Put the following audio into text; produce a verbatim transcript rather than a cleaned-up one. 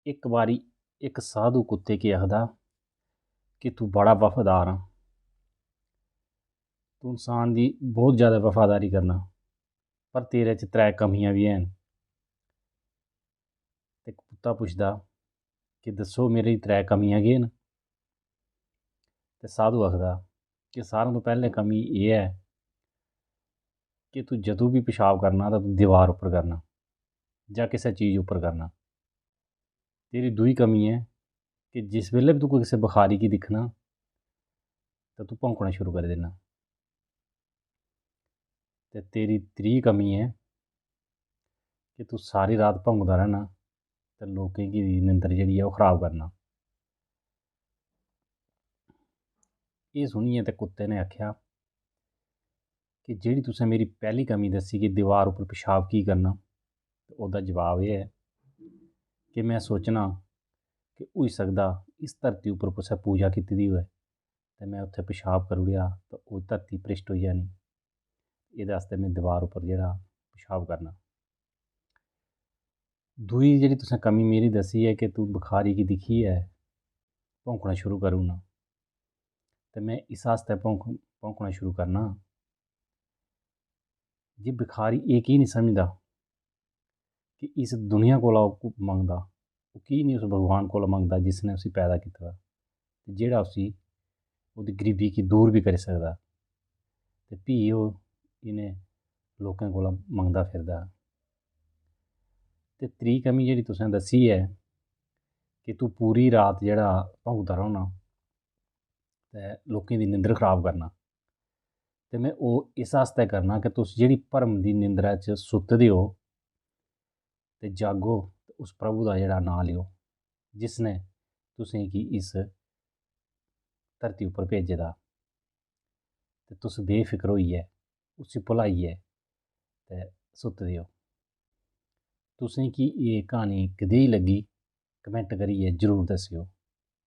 इक बारी इक साधु कुत्ते गी आखदा कि तूं बड़ा वफादार आं, तूं इंसान दी बहुत ज्यादा वफादारी करना, पर तेरे च त्रै कमियां बी हैन। ते कुत्ता पुछदा कि दस्सो, मेरी त्रै कमियां केह् न? ते साधु आखदा कि सारें तो पैह्लें कमी एह् ऐ कि तूं जदूं बी पेशाब करना तां तूं दीवार उप्पर करना जां किसै चीज उप्पर करना। तेरी दूई कमी ऐ कि जिस बेल्लै बी तूं कुसै बखारी गी दिक्खना तां तूं भौंकना शुरू करी देना। ते तेरी त्री कमी ऐ कि तूं सारी रात भौंकदा रैह्ना ते लोकें गी निंदर जेह्ड़ी ऐ ओह् खराब करना। एह् सुनियै ते कुत्ते ने आखेआ कि जेह्ड़ी तुसें मेरी पैह्ली कमी दस्सी कि दीवार उप्पर पेशाब की करना, ते ओह्दा जवाब एह् ऐ कि में सोचना कि होई सकदा इस धरती उप्पर कुसै पूजा कीती दी होऐ ते में उत्थै पेशाब करी ओड़ेआ ते ओह् धरती भ्रिश्ट होई जानी। एह्दे आस्तै में दीवार उप्पर जेह्ड़ा पेशाब करना। दूई जेह्ड़ी तुसें कमी मेरी दस्सी ऐ कि तूं बखारी गी दिक्खियै भौंकना शुरू करी ओड़ना, ते में इस आस्तै भौंक भौंकना शुरू करना जे बखारी एह् की निं समझदा कि इस दुनिया कोला ओह् मंगदा, ओह् की निं उस भगवान कोला मंगदा जिसने उसी पैदा कीते दा, ते जेह्ड़ा उसी ओह्दी गरीबी गी दूर बी करी सकदा, ते फ्ही ओह् इ'नें लोकें कोला मंगदा फिरदा। ते त्री कमी जेह्ड़ी तुसें दस्सी ऐ कि तूं पूरी रात जेह्ड़ा भौंकदा रौह्ना ते लोकें दी निंदर खराब करना, ते में ओह् इस आस्तै करना कि तुस जेह्ड़ी भरम दी निंदरा च सुत्ते दे ओ ते जागो ते उस प्रभु दा जेह्ड़ा नांऽ लेओ जिसने तुसेंगी इस धरती उप्पर भेजे दा, ते तुस बेफिक्र होइयै उसी भुलाइयै ते सुत्ते दे ओ। तुसेंगी एह् क्हानी कदेही लग्गी, कमैंट करियै जरूर दस्सेओ।